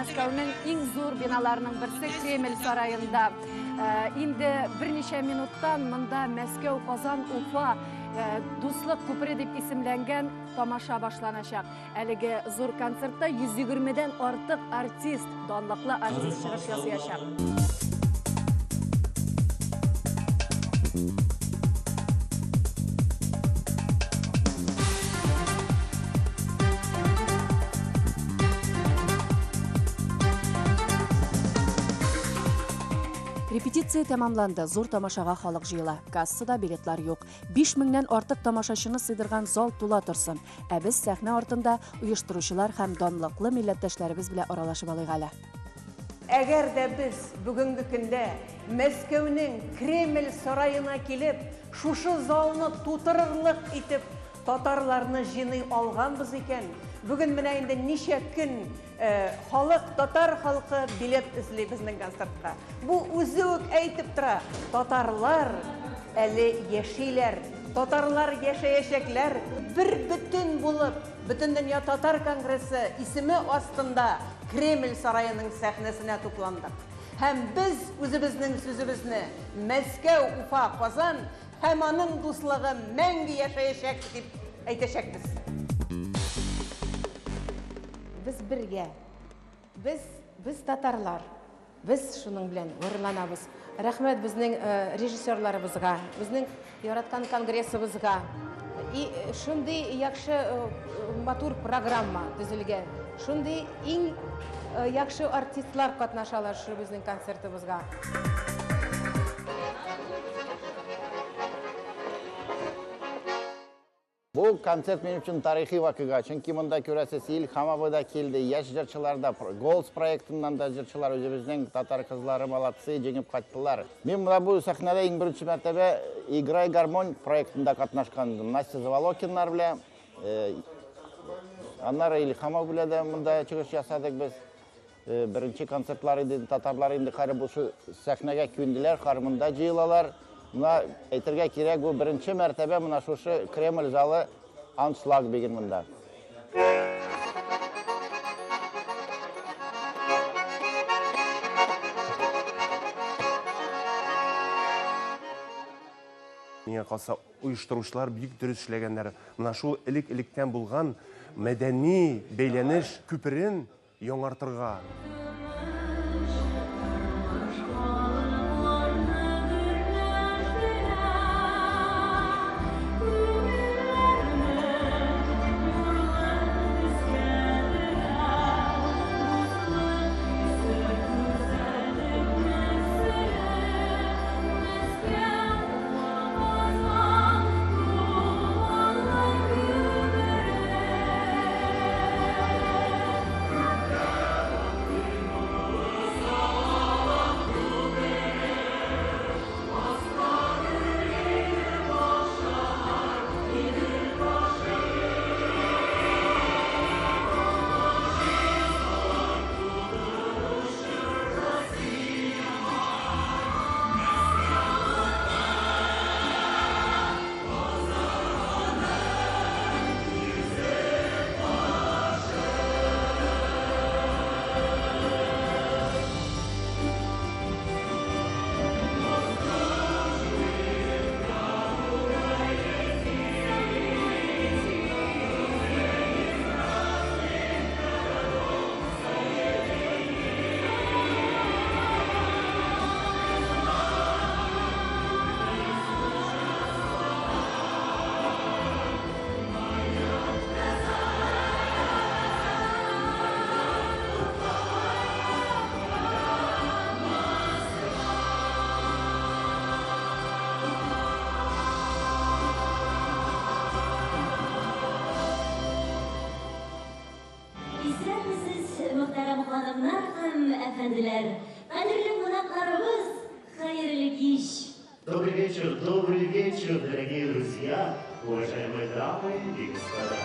Мәскәүнең иң зур биналарының берсе Кремль сараенда. Инде берничә минуттан монда Мәскәү, Казан, Уфа дуслык күпере дип исемләнгән тамаша башланачак. Әлеге зур концертта 120-дән артык артист, данлыклы артист чыгыш ясаячак. Репетиция тәмамланды, зур тамашага халык җыела. Кассада билетлар юк. 5 меңнән артык тамашачыны сыйдырган зал тула торсын. Ә без сәхнә артында оештыручылар һәм данлыклы милләттәшләребез белән аралашып алыйк әле. Әгәр дә без бүгенге көндә Мәскәүнең Кремль сараена килеп, шушы залны тутырырлык итеп татарларны җыйный алганбыз икән, бүген менә инде ничә көн халык, татар халкы билет эзли безнең концертка. Бу үзе үк әйтеп тора, татарлар әле яшиләр, татарлар яшәячәкләр. Бер бөтен булып, Бөтендөнья татар конгрессы исеме астында Кремль сараеның сәхнәсенә тупландык. Һәм без үзебезнең сүзебезне Мәскәү, Уфа, Казан һәм аның дуслыгы мәңге яшәячәк дип әйтәчәкбез. Без бергә. Без, без татарлар. Без шуның белән горурланабыз. Рәхмәт безнең режиссерларыбызга, безнең яраткан конгрессыбызга. И шундый яхшы матур программа төзелгән. Шундый иң яхшы артистлар катнашалар шушы безнең концертыбызга. Бу концерт минем өчен тарихи вакыйга, чөнки монда күрәсез, Илһам абый да килде, яшь җырчылар да, Голос проектыннан да җырчылар, үзебезнең татар кызлары молодцы, җиңеп кайттылар. Мин менә бу сәхнәдә иң беренче мәртәбә Играй гармонь проектында катнашкан идем. Настя Заволокиннар белән, аннары Илһам абый белән дә монда чыгыш ясадык без. Беренче концертлар иде, татарлар инде хәзер бу сәхнәгә күнделәр, хәзер монда җыелалар. Менә әйтергә кирәк, бу беренче мәртәбә менә шушы Кремль залы аншлаг бүген монда. Миңа калса, оештыручылар бик дөрес эшләгәннәр. Менә шул элек-электән булган мәдәни бәйләнеш күперен яңартырга. Исәнмесез, мөхтәрәм ханымнар һәм әфәнделәр! Кадерле кунакларыбыз, хәерле кич! Добрый вечер, дорогие друзья, уважаемые дамы и господа.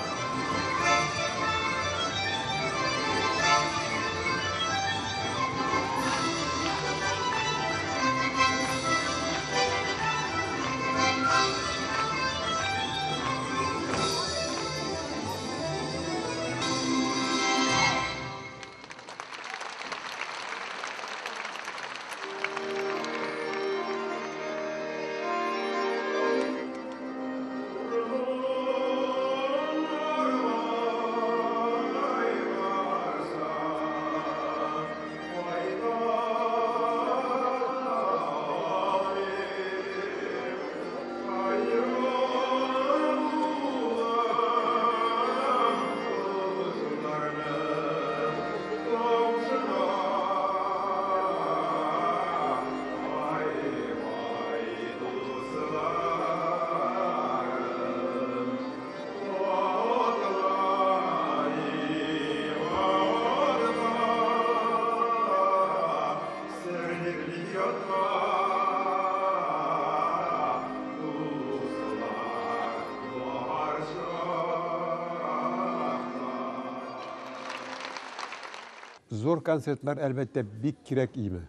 Зур концертлар, әлбәттә, бик кирәк име.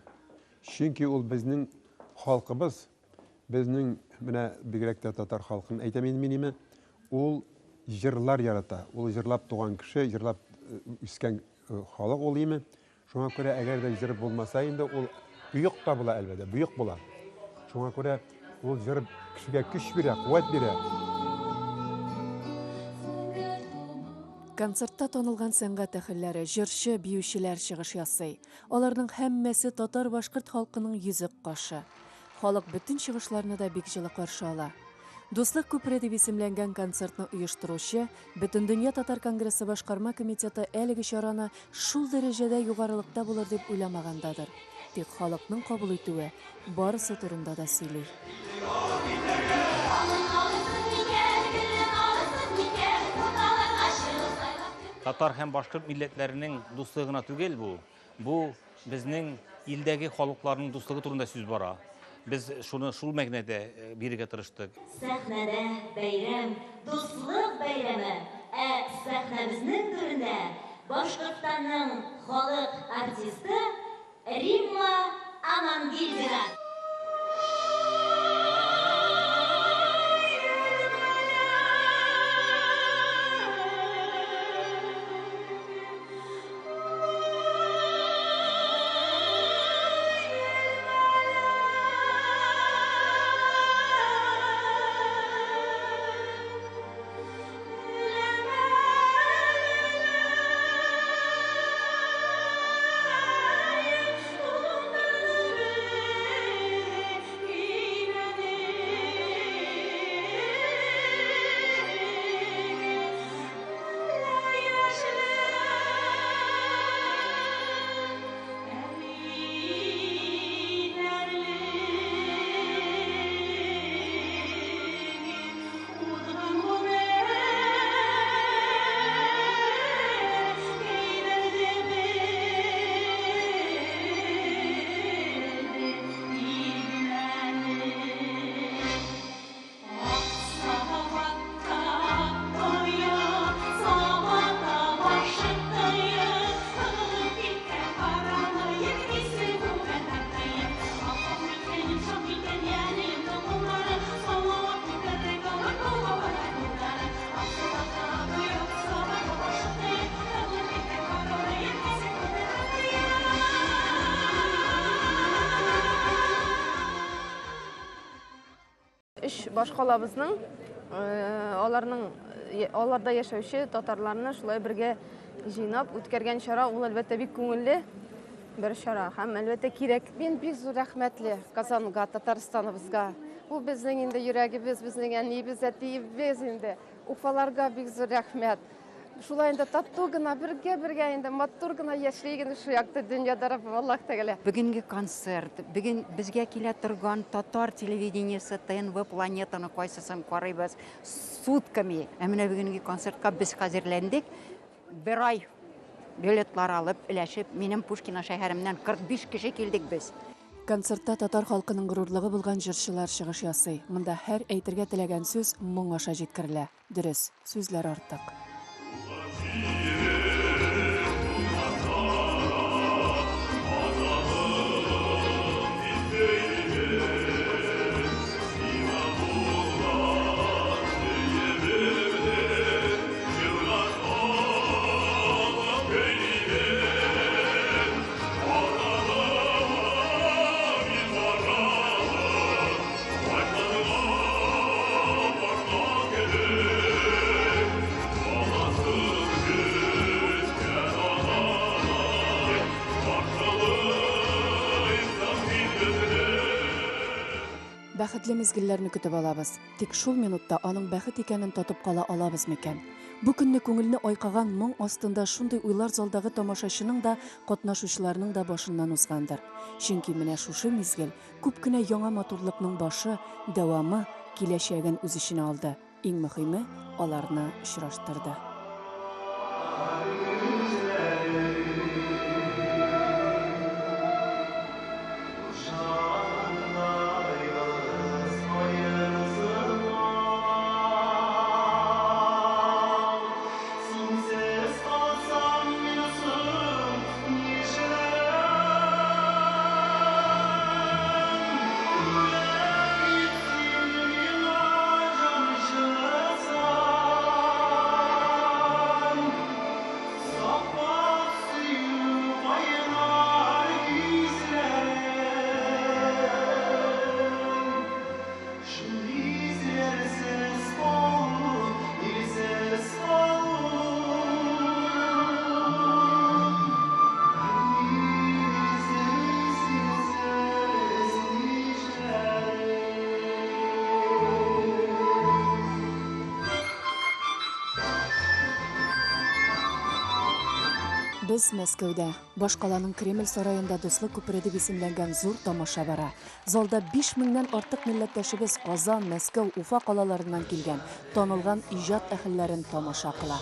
Чөнки ул безнең халкыбыз, безнең менә бигрәк тә татар халкын әйтәм инде мин име, ул җырлар ярата. Ул җырлап туган кеше, җырлап үскән халык ул име. Шуңа күрә әгәр дә җыр булмаса инде ул боек та була әлбәттә, боек була. Шуңа күрә ул җыр кешегә көч бирә, куәт бирә. Концертта танылган сәнгать әһелләре, җырчы, биючеләр чыгыш ясый. Аларның һәммәсе татар-башкорт халкының йөзек кашы. Халык бөтен чыгышларны да бик җылы каршы ала. Дуслык күпере дип исемләнгән концертны оештыручы Бөтендөнья татар конгрессы башкарма комитеты әлеге чараны шул дәрәҗәдә югарылыкта булыр дип уйламагандадыр. Тик халыкның кабул итүе барысы турында да сөйли. Татар һәм башкорт милләтләренең дуслыгы гына түгел бу. Бу безнең илдәге халыкларның дуслыгы турында сүз бара. Без шуны шул мәгънәдә бирергә тырыштык. Сәхнәдә бәйрәм, дуслык бәйрәме, ә сәхнәбезнең түрендә Башкортстанның халык артисты Римма Амангилдина. Өч башкалабызның аларның аларда яшәүче татарларны шулай бергә җыйнап үткәргән чара ул әлбәттә бик күңелле бер чара һәм әлбәттә кирәк. Мин бик зур рәхмәтле Казанга, Татарстаныбызга. Ул безнең инде йөрәгебез, безнең әниебез, әтиебез инде. Уфаларга бик зур рәхмәт. Шулай инде тату гына, бергә-бергә инде матур гына яшик инде шу якты дөньяда, Раббым Аллаһ Тәгалә. Бүгенге концерт, бүген безгә килә торган татар телевидениесе, ТНВ Планетаны кайсысын карыйбыз сутками. Ә менә бүгенге концертка без хәзерләндек. Бер ай билетлар алып, өләшеп, минем Пушкино шәһәремнән 45 кеше килдек без. Концертта татар халкының горурлыгы булган җырчылар чыгыш ясый. Монда һәр әйтергә теләгән сүз моң аша җиткерелә. Дөрес, сүзләр артык. Бәхетле мизгелләрне көтеп алабыз. Тик шул минутта аның бәхет икәнен татып кала алабыз микән? Бу көнне күңелне айкаган моң астында шундый уйлар залдагы тамашачының да, катнашучыларның да башыннан узгандыр. Чөнки менә шушы мизгел күп кенә яңа матурлыкның башы, дәвамы, киләчәген үз эченә алды. Иң мөһиме, аларны очраштырды. Без Мәскәүдә, башкаланың Кремль сараенда Дуслык күпере дип исемләнгән зур тамаша бара. Залда 5 меңнән артык милләттәшебез Казан, Мәскәү, Уфа калаларыннан килгән танылган иҗат әһелләрен тамаша кыла.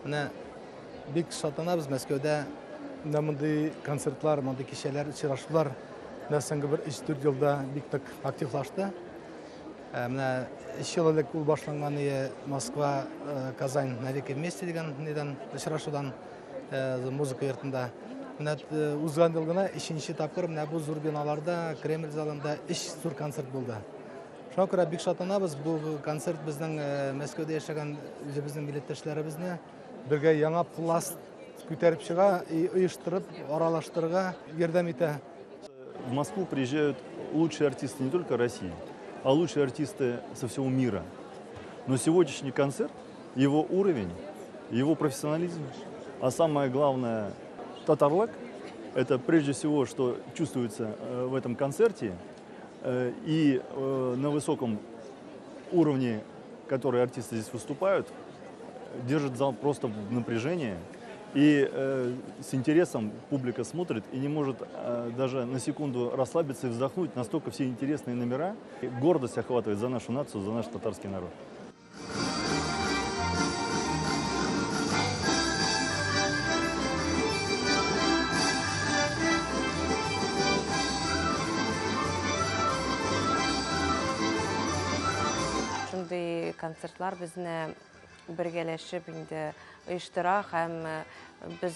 Менә бик шатланабыз Мәскәүдә менә мондый концертлар, мондый кичәләр, очрашулар менә соңгы бер 3-4 елда бик нык активлашты. Менә 3 ел элек ул башланган ие Москва, Казань навеки вместе дигән нидән очрашудан музыка йортында. Менә узган ел гына өченче тапкыр менә бу зур биналарда, Кремль залында өч зур концерт булды. Шуңа күрә бик шатланабыз, бу концерт безнең Мәскәүдә яшәгән үзебезнең милләттәшләребезне бергә яңа пласт күтәреп чыга, оештырып, аралаштырырга ярдәм итә. В Москву приезжают лучшие артисты не только России, а лучшие артисты со всего мира. Но сегодняшний концерт, его уровень, его профессионализм, а самое главное, татарлык, это прежде всего, что чувствуется в этом концерте, и на высоком уровне, который артисты здесь выступают, держит зал просто в напряжении. И с интересом публика смотрит и не может даже на секунду расслабиться и вздохнуть, настолько все интересные номера. И гордость охватывает за нашу нацию, за наш татарский народ. Шундый концертлар безне бергәләшеп инде оештыра һәм без,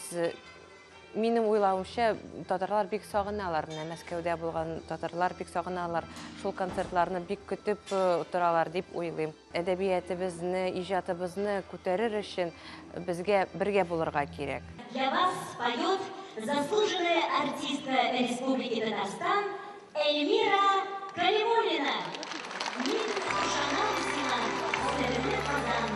минем уйлавымча, татарлар бик сагыналар. Менә Мәскәүдә булган татарлар бик сагыналар. Шул концертларны бик көтеп торалар дип уйлыйм. Әдәбиятыбызны, иҗатыбызны күтәрер өчен безгә бергә булырга кирәк. Для вас поет заслуженная артистка Республики Татарстан Эльмира Калимуллина. Мин ышанам сиңа, серле Казан.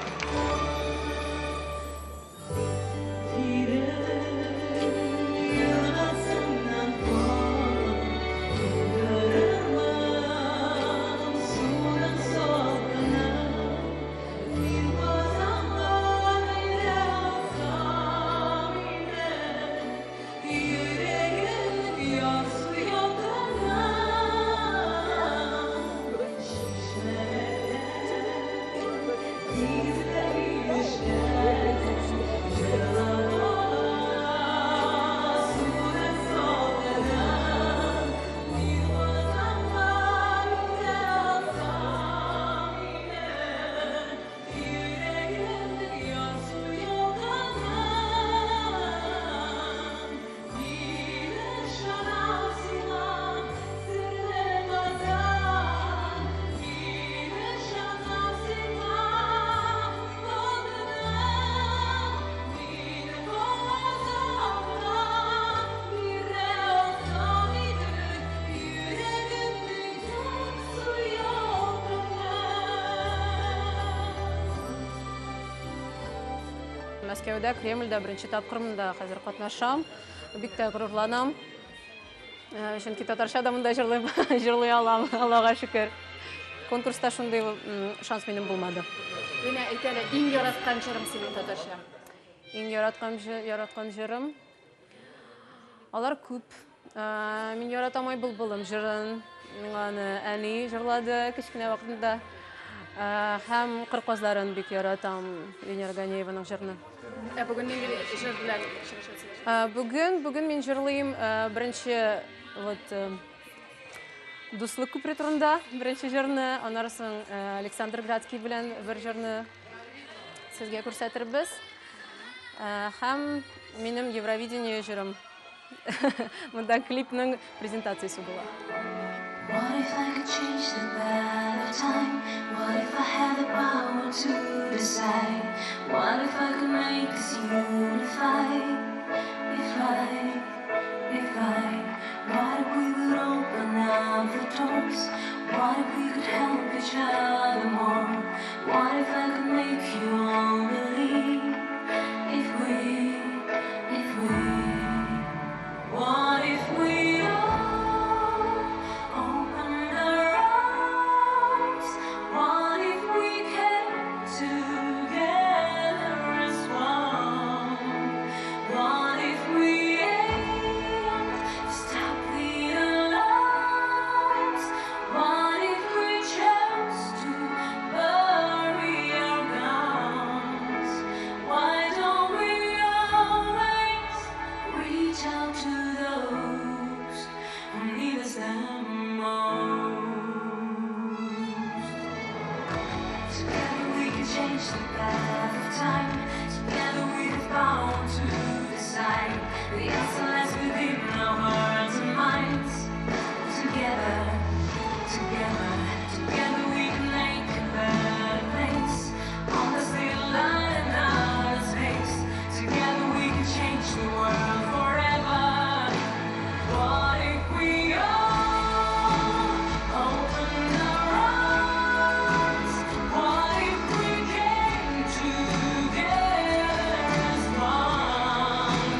Мәскәүдә, Кремльдә беренче тапкыр монда хәзер катнашам. Бик тә горурланам. Чөнки татарча да монда җырлый алам, Аллага шөкер. Конкурста шундый шанс минем булмады. Менә әйт әле, иң яраткан җырың синең татарча? Иң яраткан җырым. Алар күп. Мин яратам Ай былбылым җырын. Миңа аны әни җырлады кечкенә вакытында. Һәм Кыр казларын бик яратам, Венера Ганееваның җырны. Ә бүген нинди җыр белән чыгыш ясыйсың? Бүген мин җырлыйм беренче вот Дуслык күпере турында беренче җырны, аннары соң Александр Градский белән бер җырны сезгә күрсәтербез. Һәм минем Евровидение җырым. Монда клипның презентациясе була. What if I could change the path of time? What if I had the power to decide? What if I could make us unify? If If I, what if we would open up the doors? What if we could help each other more? What if I could make you all believe? If we, what if we all opened our arms? What if we came together as one? What if we aimed to stop the alarms? What if we chose to bury our guns? Why don't we always reach out to those who need us the most? Together we can change the path of time. Together we have power to decide. The answer lies within our hearts and minds. Together, together, together we can make a better place. On this little island outer space. Together we can change the world forever. What if we all opened our arms? What if we came together as one?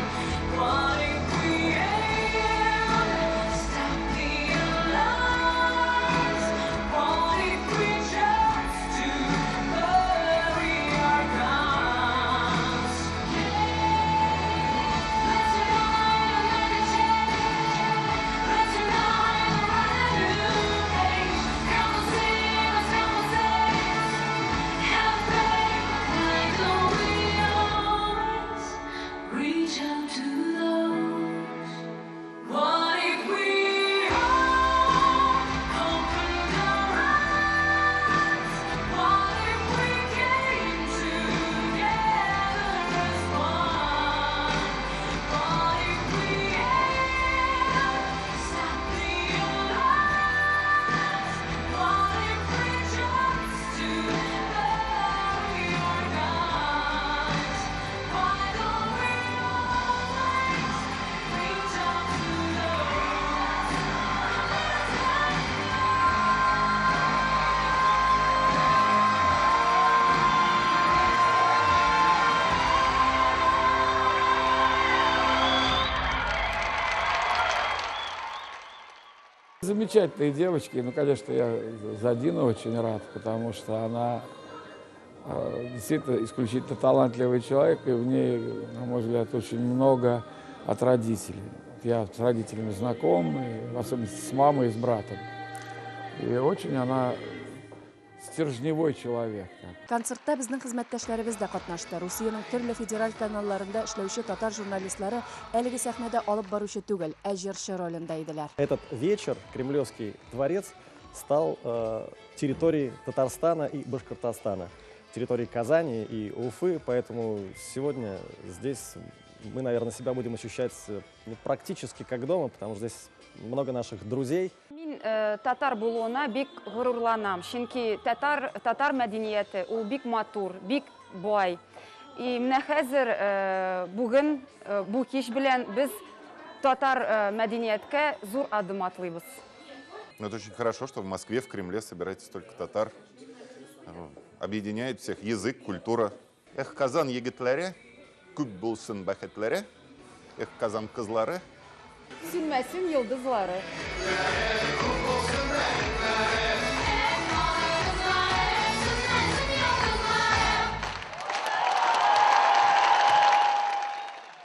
What if we aimed to stop the alarms? What if we chose to bury our guns? Let's unite and make a change. Let's unite and write a new page. Come on, sing us, come on, say, have faith. Why don't we always reach out to those? What if we all opened our arms? What if we came together as one? What if we aimed to stop the alarms? What if we chose to bury our guns? Why don't we always reach out to those? Замечательные девочки. Ну, конечно, я за Дину очень рад, потому что она действительно исключительно талантливый человек, и в ней, на мой взгляд, очень много от родителей. Я с родителями знаком, и в особенности с мамой и с братом. И очень она стержневой человек. Концертта безнең хезмәттәшләребез дә катнашты. Русиянең төрле федераль каналларында эшләүче татар журналистлары әлеге сәхнәдә алып баручы түгел, ә җырчы ролендә иделәр. Этот вечер Кремлевский дворец стал территорией Татарстана и Башкортостана, территорией Казани и Уфы, поэтому сегодня здесь мы, наверное, себя будем ощущать практически как дома, потому что здесь много наших друзей. Мин татар булуына бик горурланам, чөнки татар мәдәнияте ул бик матур, бик бай. И менә хәзер бүген бу кич белән без татар мәдәнияткә зур адым атлыйбыз. Ну, это очень хорошо, что в Москве, в Кремле собирается столько татар. Объединяет всех язык, культура. Эх, Казан егетләре, күп булсын бәхетләре. Эх, Казан кызлары. Сүнмәсен йолдызлары.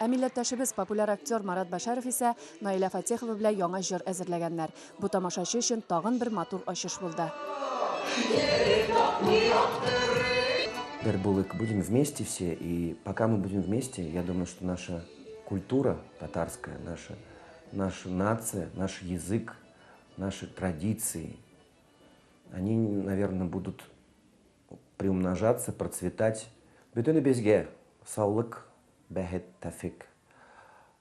Ә милләттәшебез популяр актер Марат Башаров исә Наилә Фатехова белән яңа җыр әзерләгәннәр. Бу тамашачы өчен тагын бер матур ачыш булды. Бер булык, будем вместе все, и пока мы будем вместе, я думаю, что наша культура татарская, наша нация, наш язык, наши традиции, они, наверное, будут приумножаться, процветать. Бөтенебезгә саулык, бәхет, тәфик,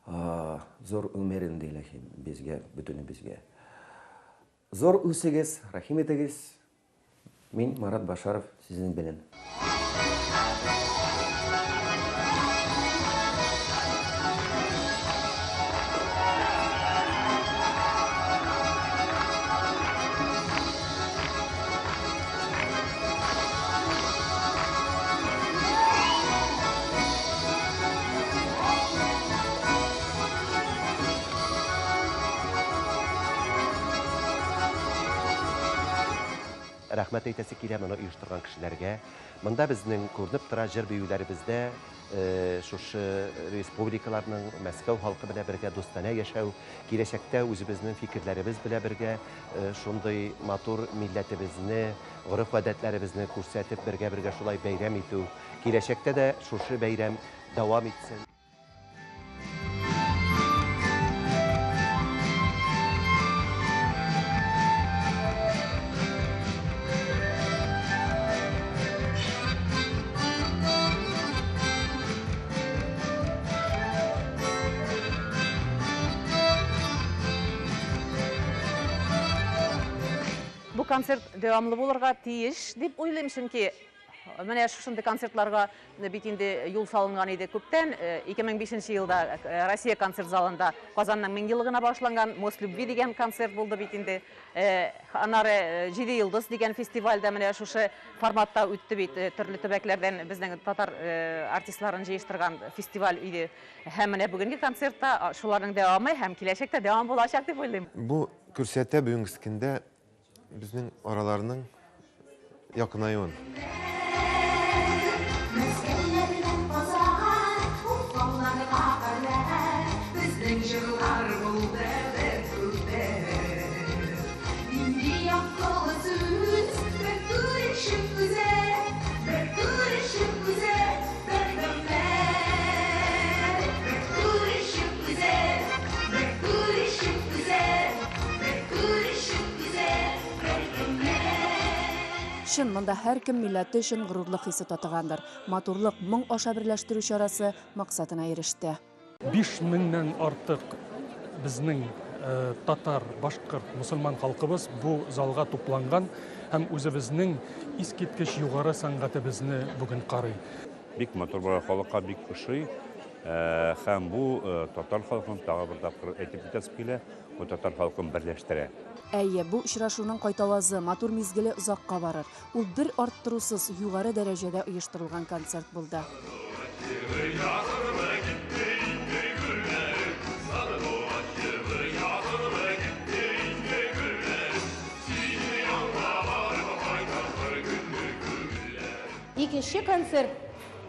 зур өмер инде илаһим безгә, бөтенебезгә. Зур үсегез, рәхим итегез. Мин Марат Башаров сезнең белән. Рәхмәт әйтәсе килә моны оештырган кешеләргә. Монда безнең күренеп тора җыр-биюләребездә шушы республикаларның Мәскәү халкы белән бергә дустанә яшәү, киләчәктә үзебезнең фикерләребез белән бергә шундый матур милләтебезне, гореф-гадәтләребезне күрсәтеп бергә-бергә шулай бәйрәм итү. Киләчәктә дә шушы бәйрәм дәвам итсен. Бу концерт дәвамлы булырга тиеш дип уйлыйм, чөнки менә шушындый концертларга бит инде юл салынган иде күптән. 2005 елда Россия концерт залында Казанның 1000 еллыгына багышланган Мост любви дигән концерт булды бит инде. Аннары Җиде йолдыз дигән фестиваль дә менә шушы форматта үтте бит. Төрле төбәкләрдән безнең татар артистларын җыештырган фестиваль иде. Һәм менә бүгенге концерт та шуларның дәвамы һәм киләчәктә дәвам булачак дип уйлыйм. Бу күрсәтә бүгенге көндә безнең араларның якынаюын. Мәскәүләрдән Казан, Уфаларга кадәр безнең җырлар булды бер күпер. Нинди акыллы сүз, бер күрешеп гүзәл, бер күрешеп гүзәл, бер гомер. Бер күрешеп гүзәл, бер күрешеп гүзәл, бер күрешеп гүзәл, бер гомер. Чын, монда һәркем милләте өчен горурлык хисе татыгандыр. Матурлык моң аша берләштерү чарасы максатына иреште. 5000-нән артык безнең татар, башкорт, мусульман халкыбыз бу залга тупланган һәм үзебезнең искиткеч югары сәнгатебезне бүген карый. Бик матур була, халыкка бик ошый. Һәм бу татар халкын тагы бер тапкыр әйтеп китәсем килә, бу татар халкын берләштерә. Әйе, бу очрашуның кайтавазы, матур мизгеле озакка барыр. Ул бер арттырусыз югары дәрәҗәдә оештырылган концерт булды. Икенче концерт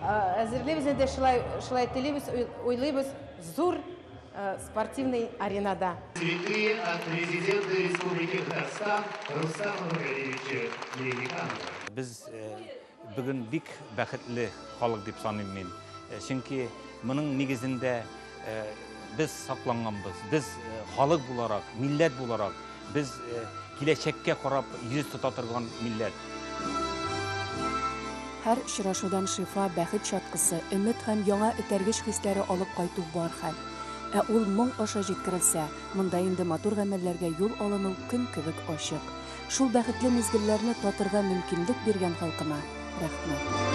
әзерлибез инде, шулай телибез, уйлыйбыз, зур спортивный аренада. Цветы от президента Республики Татарстан Рустама Нургалиевича Минниханова. Без бүген бик бәхетле халык дип саныйм мин. Чөнки моның нигезендә без сакланганбыз. Без халык буларак, милләт буларак, без киләчәккә карап йөз тота торган милләт. Һәр очрашудан шифа, бәхет чаткысы, өмет һәм яңа этәргеч хисләре алып кайту бар хәл. Ә ул моң аша җиткерелсә, монда инде матур гамәлләргә юл алыну көн кебек ачык. Шул бәхетле мизгелләрне татырга мөмкинлек биргән халкыма рәхмәт.